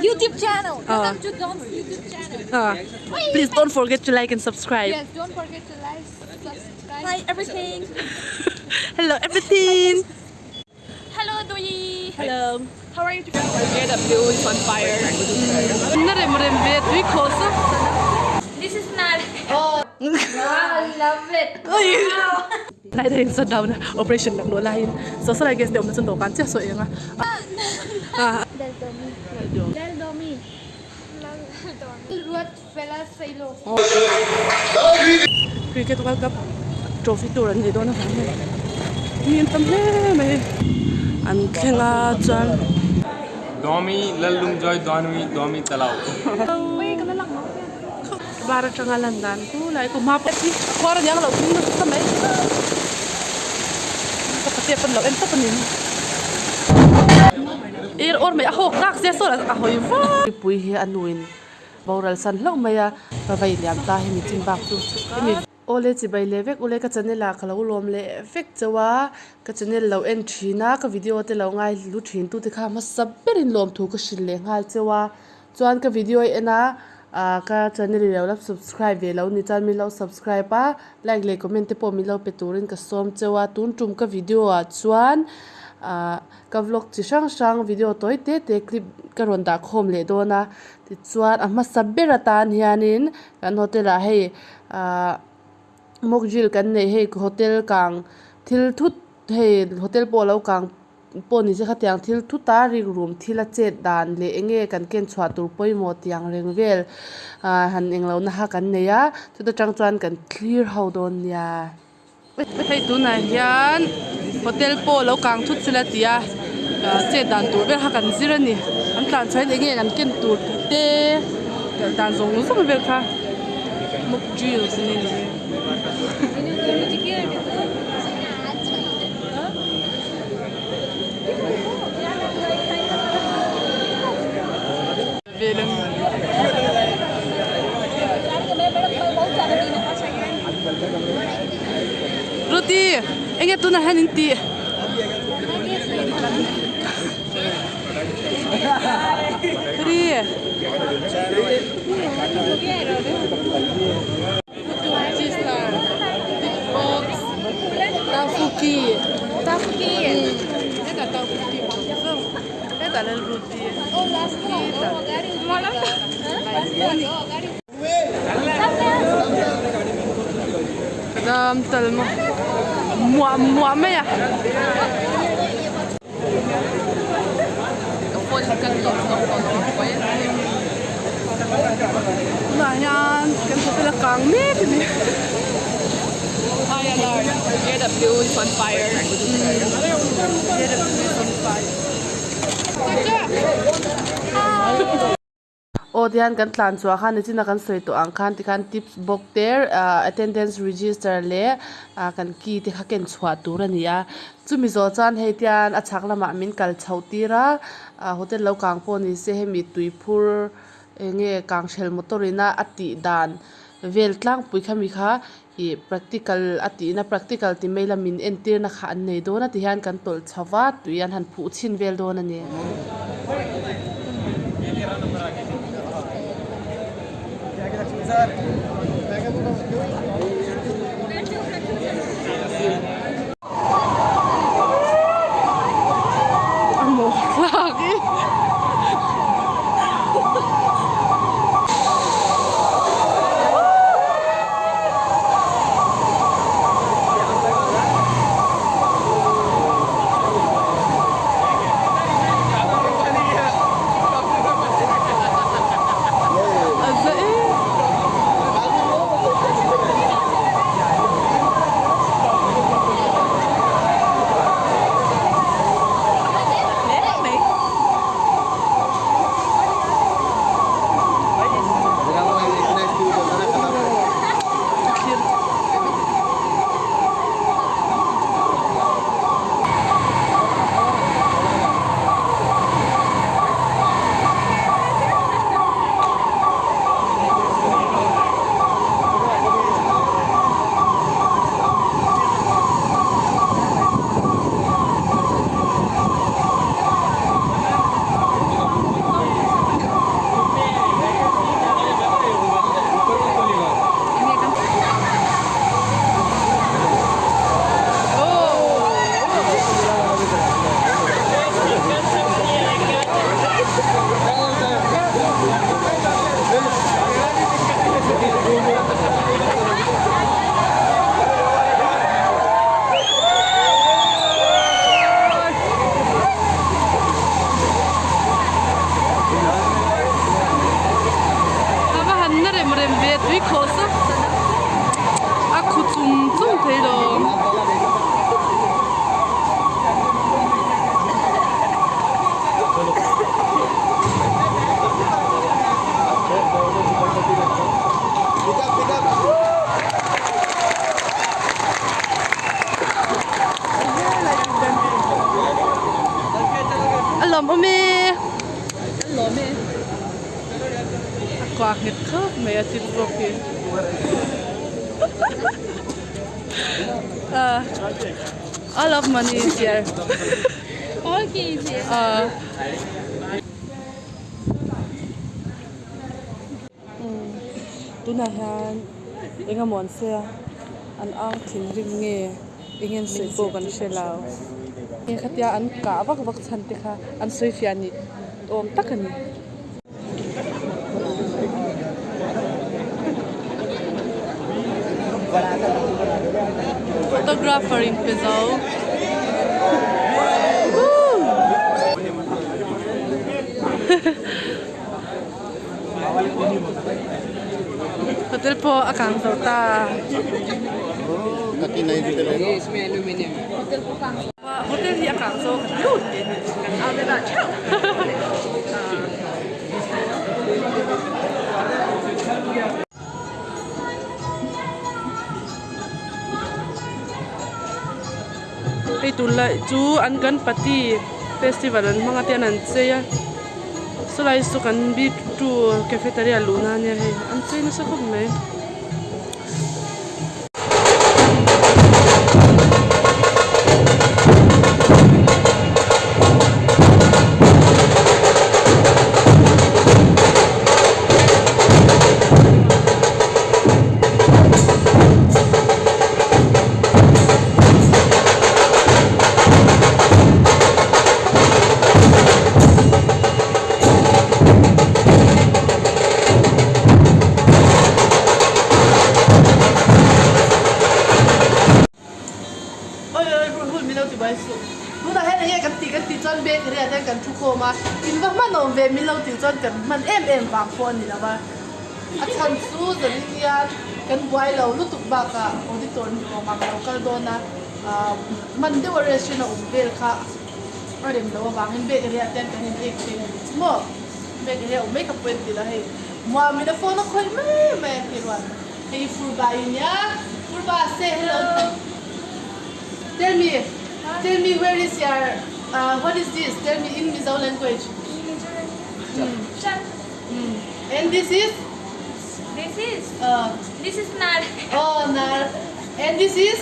YouTube channel. Welcome to Dom's YouTube channel. Please don't forget to like and subscribe. Yes, don't forget to like, subscribe. Hi everything. Hello everything. Hello Dui. Hello. How are you today? JW is on fire. Na rem rem ve tui kho su. This is not. Oh, wow, love it. Lai da in shut down operation lak luah laiin social I guess te awmna chuan dawhkan chiah sawi ang a. Del Domi. Del Domi. Ruat fela sailo. Cricket World Cup trophy tur an nei dawn avang hian mi an tam hle mai an thleng a chuan. Domi Lallungjoy Donwi Domi Talao. Bar atanga lan dan ku lai ku hma pawh hi khuar aniang lo thung nasa mai ka patea pawn lo en tawp a ni er awr mai a hawk tak sia sawn a hawi vak. Mipui hi a nuin boral san hlauh mai a ka vei liam ta hemi chin bak chu hemi awle chibai leh vek ule ka channel ah ka lo lawm leh vek chauh a ka channel lo en thin a ka video te lo ngai hlu thin tu te kha hmasa berin lawmthu ka hrilh leh nghal chauh a Chuan ka video i en a, ah ka channel i lo la subscribe ve lo ni chuan min lo subscribe a, like leh comment te pawh min lo pe turin ka sawm cheu a, tun tum ka video ah chuan ah ka vlog chi hrang hrang video tawi te te clip ka rawn dah khawm leh dawn a, tichuan a hmasa ber atan hianin kan hotel ah hei ah mock drill kan neih hei hotel kang thil thut hei hotel pawh a lo kang. Pawh ni se khatiang thil thut a rikrum thil a chet dan leh eng nge kan ken chhuah tur pawimawh tiang reng vel ah han englo na kha kan nei a chuta tang chuan kan thlir ho dawn nia. Hei tunah hian hotel pawh lo kang thut sela ti a chet dan tur vel kha kan zir a ni an tlan chhuah hian eng nge kan ken tur tih te kalh dan zawng zawng vel kha mock drill tih a ni. Ruti enge tunah hian in tih Ri Dam tal maw muah muah mai a. Tunah hian kan hotel a kang mek a ni. High alert JW is on fire. JW is on fire. Aw tihian kan tlan chhuah khan nichina kan sawi tawh ang khan tikhan tips bawk te ah attendance register leh ah kan key te kha ken chhuah tur a ni a chumi zawh chuan hei tian a chhak lamah min kal chhoh tir a ah hotel lo kang pawh ni se hemi tui phur eng nge kang hrel motor ina a tih dan vel tlangpui khami kha ih practical a tihna practical ti mai lamin entirna kha an nei dawn a ti hian kan tawlh chho va tui an han phuh chhin vel dawn a ni. A maw thlak i. A za em. Tui khawh sak a khu chum chum thei lo. A lawmawm e. A kuah nghet khawp mai a chip bawk hi. All of money is here. All key is here. Tunah hian eng emaw an sawi a an ang thinrim nge eng nge an sawi pawh kan hre lo khatia an kah vak vak chhan te kha an sawi fiah ni awm tak a ni. Photographer in pe zo. Hotel pawh a kang zo ta. Hotel hi a kang zo ka ti kan au le dah theuh. Hei tunlai chu an Ganpati festival an hmang a tian an chei a sawlai saw kan B two cafeteria luhna ania hei an chei nasa khawp mai. Oi oi hun min lo ti buai suh. Tunah hian enge kan tih kan tih chuan bakery ah te hian kan thu khawm a, in va hman awm ve min lo tih chuan kan hman em em vang pawh a ni lo va. A chhan chu zanin hian kan buai lo lutuk bakah auditor ni awm ang lo kal dawn a, hman deuha restaurant a awm vel kha a rem loh avangin bakery ah te hian kan in ek phei a ni chu maw. Bakery a awm mai ka pawi an ti lo hei. Muamin a phone a khawih mai mai a ti rual. Hei Furba i nia, Furba say hello. Tell me, tell me where is your, what is this? Tell me in Mizo language. In Mizo language? Shan. And this is? This is? This is Nar. Oh, Nar. And this is?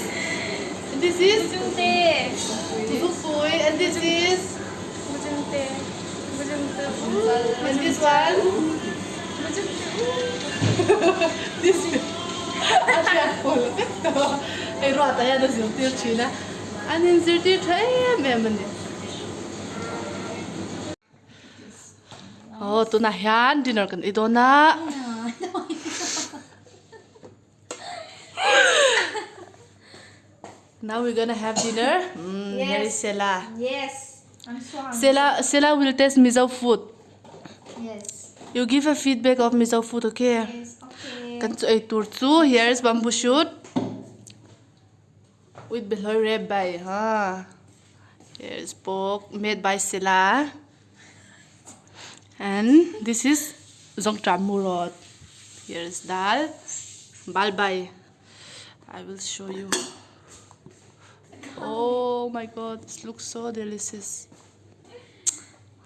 This is? Bujungte. Bujungpui. And this is? Bujungte. Bujungte. And this one? Bujungte. This is? A hriat pawlh vek tawh a. Hei ruatah hian a zirtir thin a. An inzirtir tha em em a ni. Aw tunah hian dinner kan ei dawn a. Now we're gonna have dinner. Mm, here is Sela. Yes. I'm so hungry. Sela, Sela will taste Mizo food. Yes. You give a feedback of Mizo food, okay? Yes, okay. Kan chu ei tur chu here is bamboo shoot with behloi rep bai ha. Here is pork made by Sela. And this is Zongtram Murot. Here is dal, balbai. I will show you. Oh my god, this looks so delicious.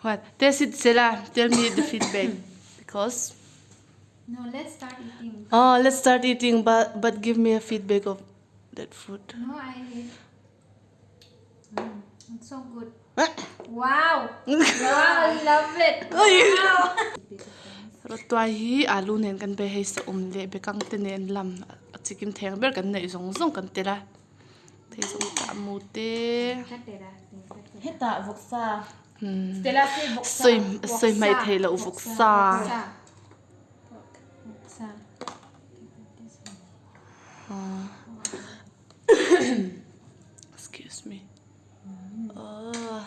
What? Taste it, Sela. Tell me the feedback. Because. No, let's start eating. Oh, let's start eating, but but give me a feedback of that food. No, I. Mm, it's so good. Wow! Wow, I love it. Wow! Rawtuai hi alu nen kan be hei saum leh bekang te nen lam a chikim theng ber kan neih zawng zawng kan tel a thei zawng tah mu te Hetah vawksa sawi sawi hmaih theih loh vawksa. Excuse me. Oh.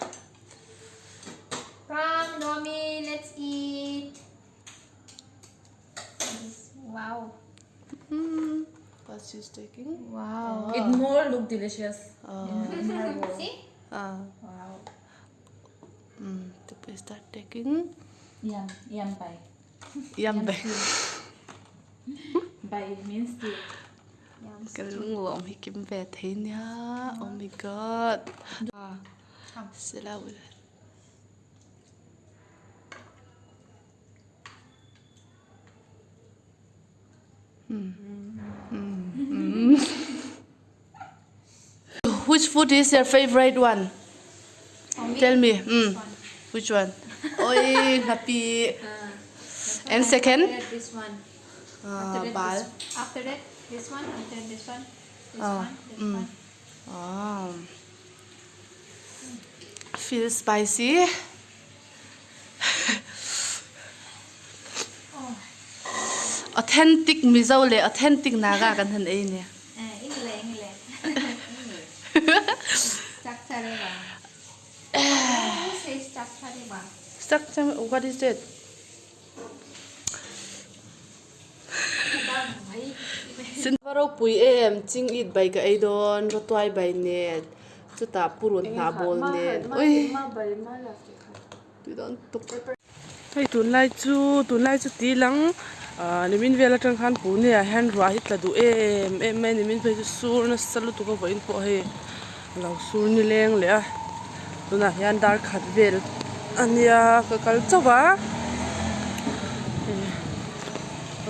Pram, Nomi, let's eat. Wow. What she's taking. Wow. It more look delicious. See? Ah. Wow. To start taking. Yum, yum bai. Yum bai. Bai means stew. Ka lunglawm hi kim ve thei nia. Oh my god. Ah. Sila ul. Which food is your favorite one? Tell me. Which one? Oi, happy. And second? This one. Ah, After that, bal. this, after that, this one. After this one, this Ah, one, this one. Ah. Feel spicy. Authentic Mizo leh authentic Naga kan han ei nia. Ingle ingle. Chak chare ba. Who says chak chare ba? Chak chare what is that? Va ropui em ching it bai ka ei dawn rawtuai bai nen chutah purun hnah bawl nen ui tui dawn tuk. Hei tunlai chu tunlai chu ti lang ah nimin vel atang khan pune ah hian ruah hi tla duh em em mai a nimin phei chu sur nasa lutuk a vawiin pawh hei a lo sur ni leng leh a tunah hian dar khat vel a nia ka kal chauh a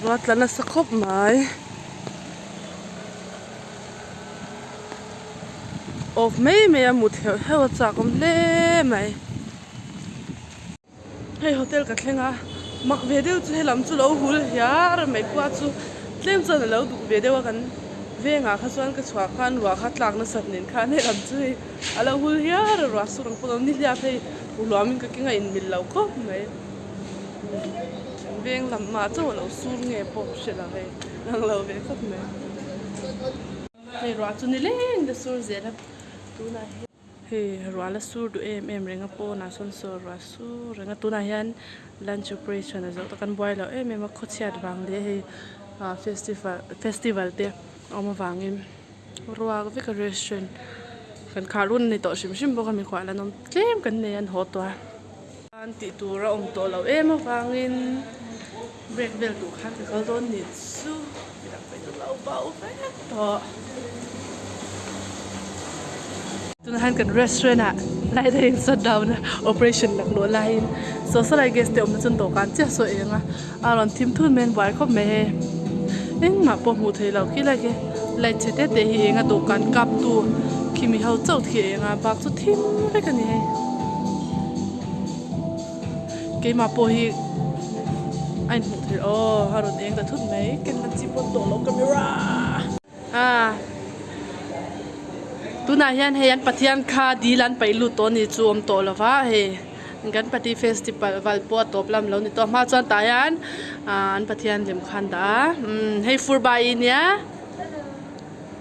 ruah tla nasa khawp mai off mai mai a mut heuh heuh a chak awm hle mai. Hei hotel ka thleng a mak ve deuh chu helam chu lo hul hiar mai khua chu tlem chuan a lo duh ve deuh a kan vengah kha chuan ka chhuah khan ruah kha tlak nasat nen khan helam chu hei a lo hul hiar a ruah sur ang pawh a awm nihliap hei huhluamin ka keng a inmil lo khawp mai veng lamah chauh a lo sur nge pawh ka hre lo hei lang lo ve khawp mai hei ruah chu ni leng te sur zel a tunah hian. Hei ruah la sur duh em em reng a pawnah sawn saw ruah sur reng a tunah hian lunch operation a zawh tak an buai loh em em a khawchhiat vang leh hei ah festival festival te a awm avangin ruak vek a restaurant kan khar hun a ni tawh hrim hrim bawk a mikhual an awm tlem kan nei a an haw tawh a an tih tur a awm tawh loh em avangin break vel duh khan ka kal dawn ni chu midang pawhin an lo bauh vek tawh. Tunah hian kan restaurant ah light a in shut down a operation laklawh laiin saw sawlai gas te awmna chuan dawhkan chiah saw eng a a rawn thim thun mai a an buai khawp mai hei engmah pawh hmuh theih loh khi lai khi light chhe te te hi eng a dawhkan kap tu khimi ho chauh khi a eng a bak chu thim vek a ni hei keimah pawh hi a inhmuh theih aw a rawn eng ta thut mai ken la chi pawn tawh loh camera. A tunah hian hei an pathian kha dil an paih lut tawh a ni chu awm tawh lo va hei ganpati festival val pawh a tawp lam lo ni tawh a hma chuan tah hian ah an pathian lem kha an dah a umm hei furbai nia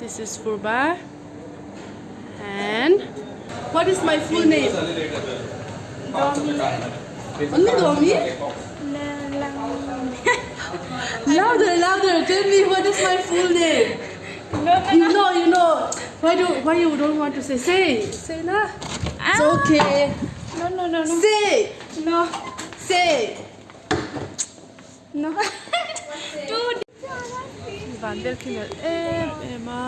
this is furba and what is my full name only domi louder louder tell me what is my full name you know you know why do why you don't want to say say say na it's okay No no no no. say No. say No. Van vel khi nalh em em a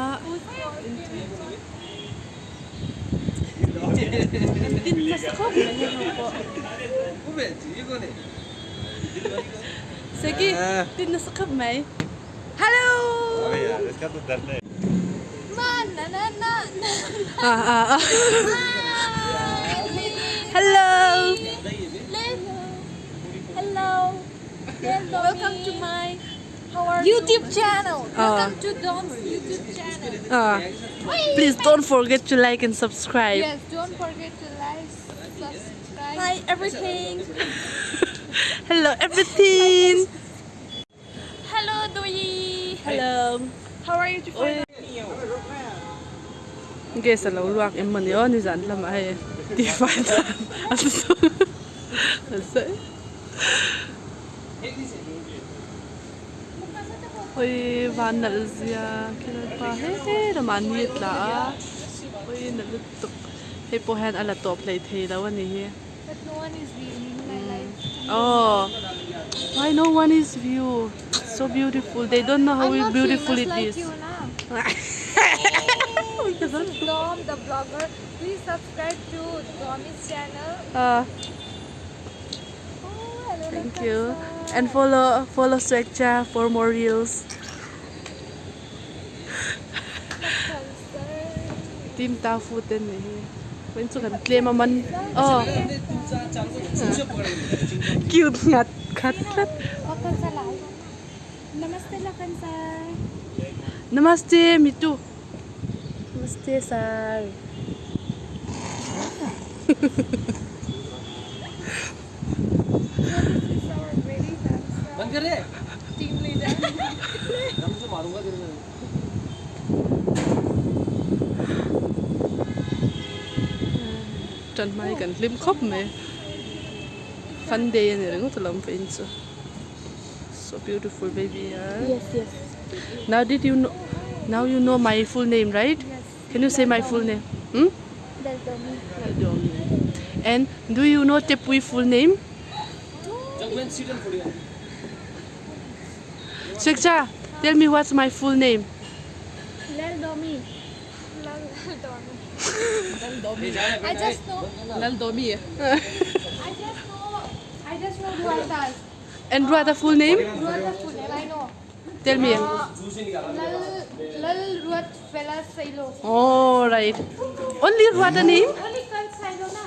an din nasa khawp mai hei ho pawh Seki din nasa khawp mai hello hello Hello. Welcome to my YouTube channel. Welcome to Don's YouTube channel. Please don't forget to like and subscribe. Yes, don't forget to like, subscribe. Hi everything. Hello everything. Hello Dui. Hello. How are you today? Gas a lo luak em mawni aw nizan lamah hei tifai dan an sawi. Oi van nalh zia khilai pa he he lamah ni a tla a oi nalh lutuk hei pawh hian a la tawp hlei thei lo a ni hi aw why no one is view so beautiful they don't know how beautiful it is Thank you. And follow follow Swekcha for more reels. Team ta fu ten ni hi. Wen chu kan tlem a man. Oh. Cute ngat khat tlat. Namaste Lakhan sir. Namaste Mitu. Namaste sir. Tan hma hi kan hlim khawp mai fun day a ni ringawt alawm vawiin chu so beautiful baby ah now did you know now you know my full name right can you say my full name hmm. Laldomi. And do you know Tepui full name? Shekcha, tell me what's my full name? Laldomi. Laldomi. I just know. Laldomi. I just know. I just know Ruata's. And Ruata full name? Ruata full name. I know. Tell me. Lal Lal Ruat Fela Sailo. Oh, right. Only Ruata name? Only Kal Sailo na.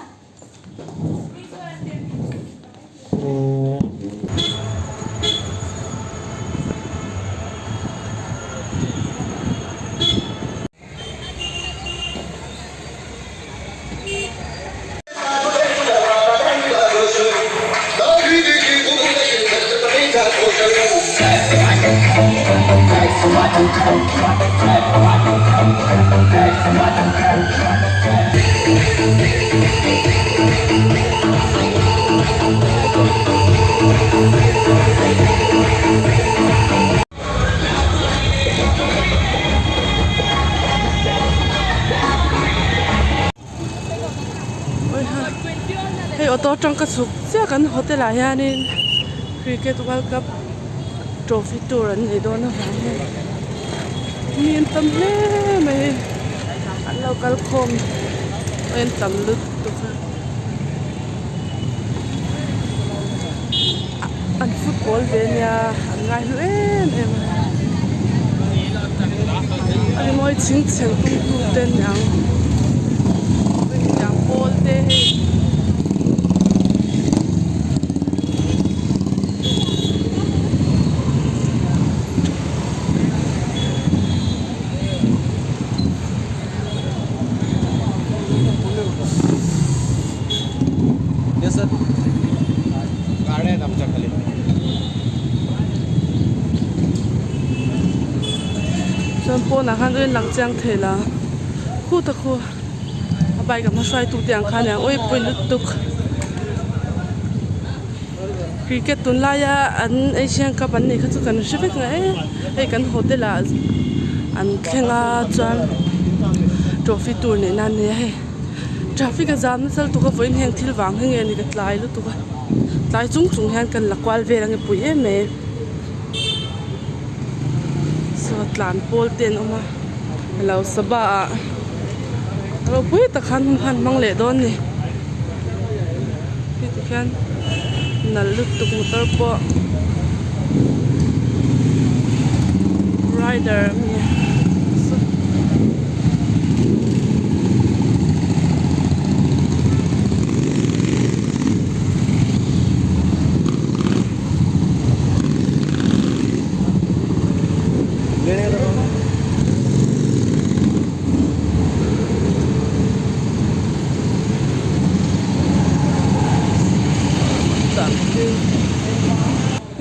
Hei auto atang ka chhuk chiah kan hotel ah hianin cricket world cup trophy tur an nei dawn avang hian mi an tam hle mai an lo kal khawm a an tam lutuk a an football ve nia an ngai hlu em em a a rimawi chhingchheng tum tu te aniang hetiang pawl te hei. Chuan pawnah khan rin lang chiang thei la khut a khu a bike a hma hruaitu te ang khan eng awipui lutuk cricket tunlaia an Asian cup an neih kha chu kan hre vek ang e hei kan hotel ah an thleng a chuan trophy tur neih nan a ni a hei traffic a zam nasa lutuk a vawiin heng thil vang hi nge ni ka tlai lutuk a tlai chung chung hian kan la kual vel ang e pui em mai saw tlan pawl te an awm a alo sava ah ropui tak khan hun khan hmang leh dawn a ni heti khian nalh lutuk motor pawh rider a ni.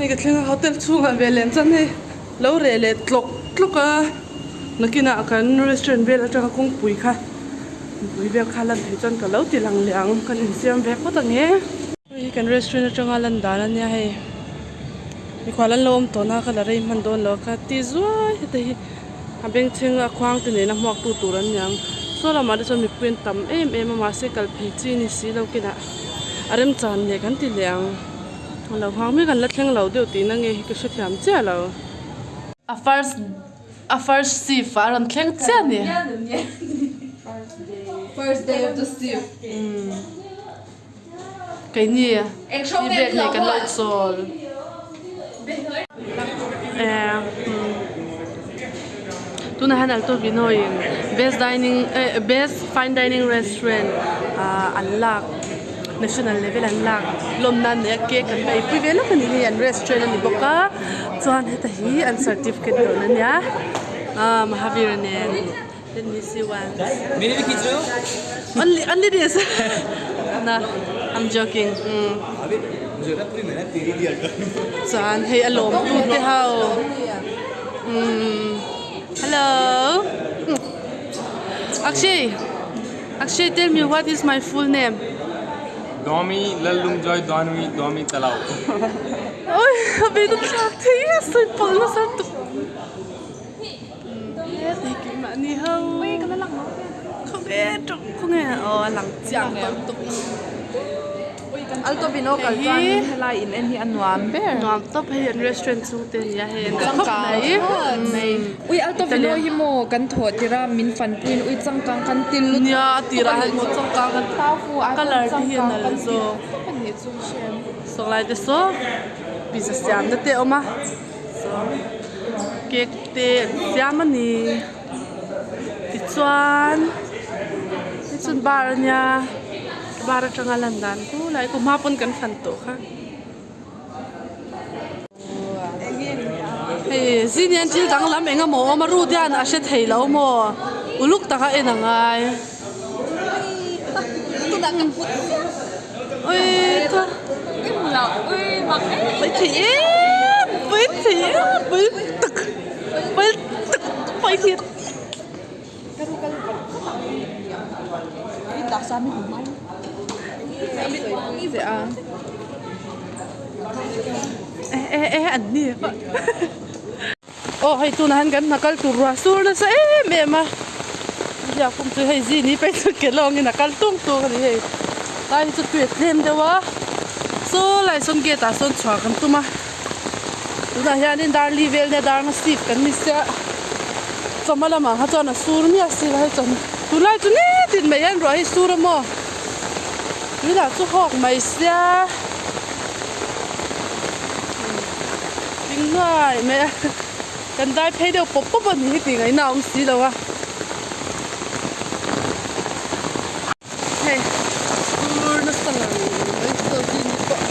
Hei ka thleng a hotel chhungah ve lem chuan hei lo reh leh tlawk tlawk a nakinah kan restaurant vel atanga kawngpui kha pui vel kha lan theih chuan ka lo ti lang leh ang kan insiam ve phawt ang e. Hei hi kan restaurant atanga lan dan ania hei. Mikhual an lo awm tawh na ka la rei hman dawn lo ka ti zuai heta hi a bengchheng a khuang te nena hmuak tu tur an niang saw lamah te chuan mipui an tam em em a mahse kal phei chi ni si lo kinah a remchan leh kan ti leh ang a lo nghak mek an la thleng lo deuh tihna nge hi ka hrethiam chiah lo. A first a first shift ah a rawn thleng chiah a ni. First day of the shift. Keini hi bag nei kan lo chawl. Tunah hian Alto Vino in best dining eh best fine dining restaurant ah an lak national level an lak lawmna an nei a cake an eipui ve lawk a ni hei an restaurant a ni bawk a chuan heta hi an certificate dawn a nia ah Mahavira nen. Let me see once. Only only this. Na, I'm joking. Mm. Chuan hei a lawm tu te ho. Mm. Hello. Mm. Akshay. Akshay, tell me what is my full name? Domi Lallungjoy Donwi Domi Talau. Oi, a be ta thlak thei a sawi pawlh nasa tuk. Keimahni ho khawnge tawng khawnge aw a lang chiang tawh lutuk Alto Vino kal chuan helai in en hi a nuam ber nuam tawp hei an restaurant chhung te ania hei an khawp mai ui Alto Vino hi maw kan thawh tir a min fanpui in ui changkang kan ti lut nia a tirah hian maw changkang kan colour te hi a nalh zawk sawnglai te saw pizza siam na te a awm a. Cake te an siam a ni tichuan tichuan bar a nia bar atanga lan dan ku lai ku hma pawn kan fan tawh kha hei zin hian thil danglam eng emaw a awm a root hian a hre thei lo maw uluk taka en a ngai Aw hei tunah hian kan hna kal tur ruah sur nasa em em a biak pawm chu hei zin hi phei chu ke lawngin a kal tung tung a ni hei lai hi chu tui a tlem deuh a saw lai sawn gate ah sawn chhuah kan tum a tunah hianin dar li vel nia dar nga sip kan ni sia chawhma lamah kha chuan a sur miah si lo hei chuan tunlai chu nitin mai hian ruah hi sur a maw tuilah chu hawk mai sia. Ding hnuai mai a kan dai phei deuh pawp pawp a ni hi tih ngaihna a awm si lo a hei tur nasa ngang mai saw hi ni pawh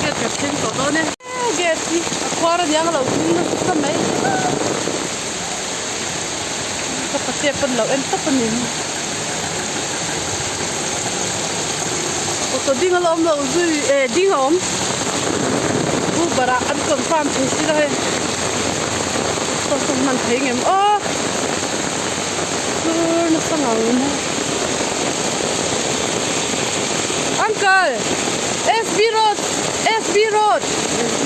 gate kan thleng tawh dawn e gate hi a khuar aniang a lo ding nasa mai ka pate pawn lo en tawp a ni. Auto ding a la awm loh zui eh ding a awm uber ah an confirm thei si lo hei auto sawn hman thei ngem aw tur nasa ngang maw uncle S_B road S_B road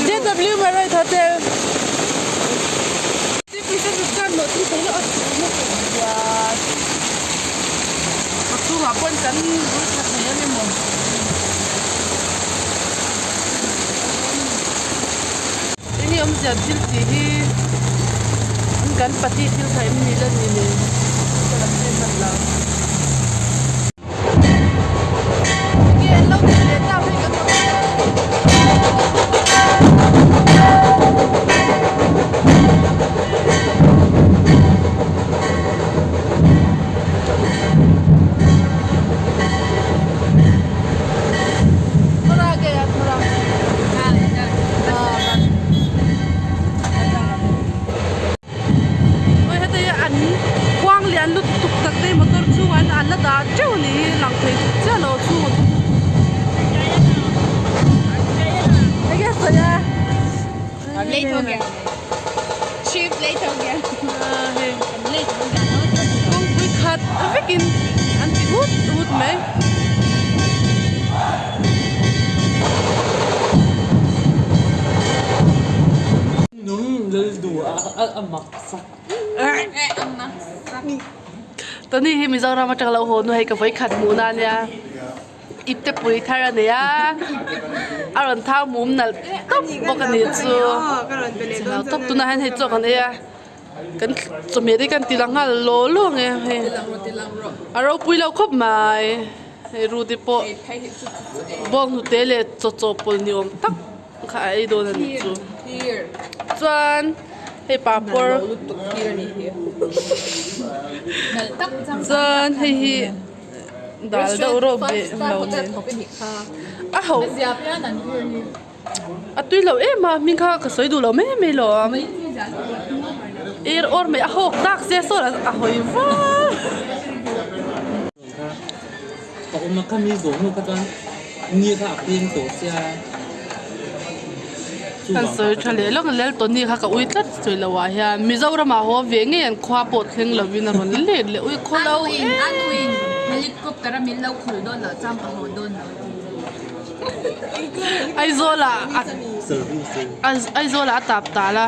J_W Marriott hotel. A chungah pawn kan bul tha thei a ni maw? Enge awmzia thil tih hi an kan pati thil kha em ni la ni le ka la hre hman lo. Enge an lo tih leh tak hei kan Thora gaya thora. Oi heta hi an khuang lian lutuk tak te motor chhungah hian an la dah teuh a ni hi lang thei chiah lo a chhung a enge sawi a kawngpui khat vekin an ti ut ut mai. Tony hi Mizoram atang lo haw nu hei ka vawi khat hmuh na ania ipte pui thar a nei a a rawn thau mum nalh tawp bawk a nih chu chhelo tawp tunah hian hei chaw kan ei a kan chawhmeh te kan ti lang nghal law law ang e hei a ropui lo khawp mai hei Rudy pawh bawnghnute leh chaw chawhpawlh ni awm tak. Kha a ei dawn a nih chu. Chuan hei papawr chuan hei hi dal deuh rawh beh lo nen a ho a tui lo em a hming kha ka sawi duh lo mai mai lo a er awr mai a hawk tak se sawn a hawi var. Ka awm a kha mi zawh hnu kha chuan ni kha a peng tawh sia Kan sawi tha leh lawk lel Tony kha ka ui tlat sawi lo ah hian Mizoram ah haw ve ngei an khua pawh thleng lo in a rawn let leh ui khaw lo em Helicopter a min lo khawlh dawn loh chuan ka haw dawn lo Aizawl ah Aizawl ah a tap tal a.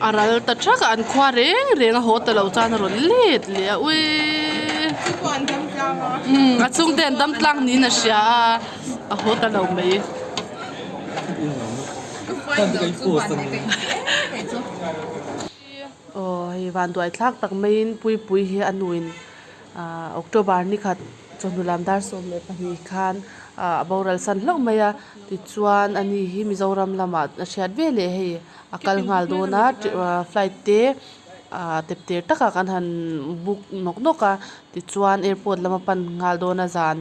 A ral ta thak a, an khua reng reng a haw ta lo chuan a rawn let leh a uiii umm a chhungte an dam tlang niin a hria a a haw ta lo mai. Aw hei vanduai thlak tak maiin Puipui hi a nuin ah October ni khat chawhnu lam dar 12 khan ah a boral san hlauh mai a tichuan ani hi Mizoram lamah a hriat ve leh hei. A kal nghal dawn a flight te ah tep tir takah kan han book nawk nawk a tichuan airport lama pan nghal dawn a zan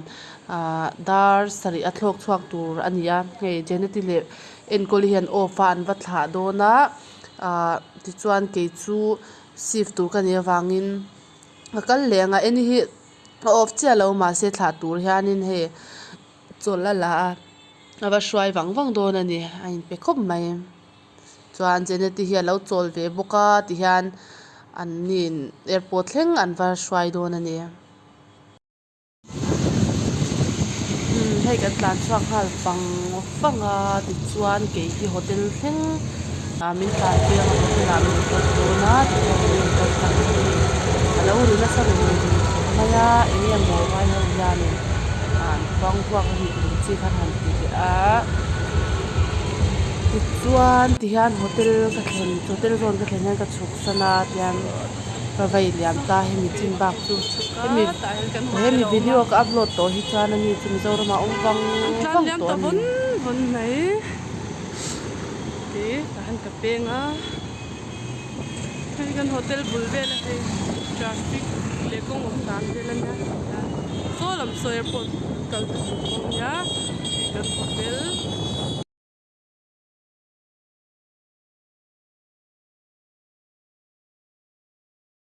ah dar sarih a thlawk chhuak tur a ni a hei Jeneti leh Enkawli hian off a an va thlah dawn a ah tichuan kei chu shift tur ka nih avangin ka kal leh ang a eni hi a off chiah lo mahse thlah tur hianin hei chawlh a la a. A va hruai vang vang dawn a ni a inpe khawp mai chuan Jeneti hi a lo chawl ve bawk a tihian an nin airport thleng an va hruai dawn a ni. Umm hei kan tlan chhuak nghal vang vang a tichuan kei hi hotel thleng ah min tlan pui ang a hotel ah min drop dawn a tichuan kan inkal tlang a ni a lo ri nasa reng khawp mai a eng nge maw vai ho hianin ah an khuang vuak a nih tum chi kha an han ti leh a tichuan tihian hotel ka thlen hotel zawn ka thlen hian ka chhuk san a tihian ka vei liam ta hemi chin bak chu hemi hemi video ka upload tawh hi chuan ani chu Mizoram ah a awm vang vang tawh a ni. Te tah hian ka peng a hei kan hotel bul vel a hei traffic leh kawng awm dan vel a nia saw lam saw airport kal tur kawng a nia hei kan hotel.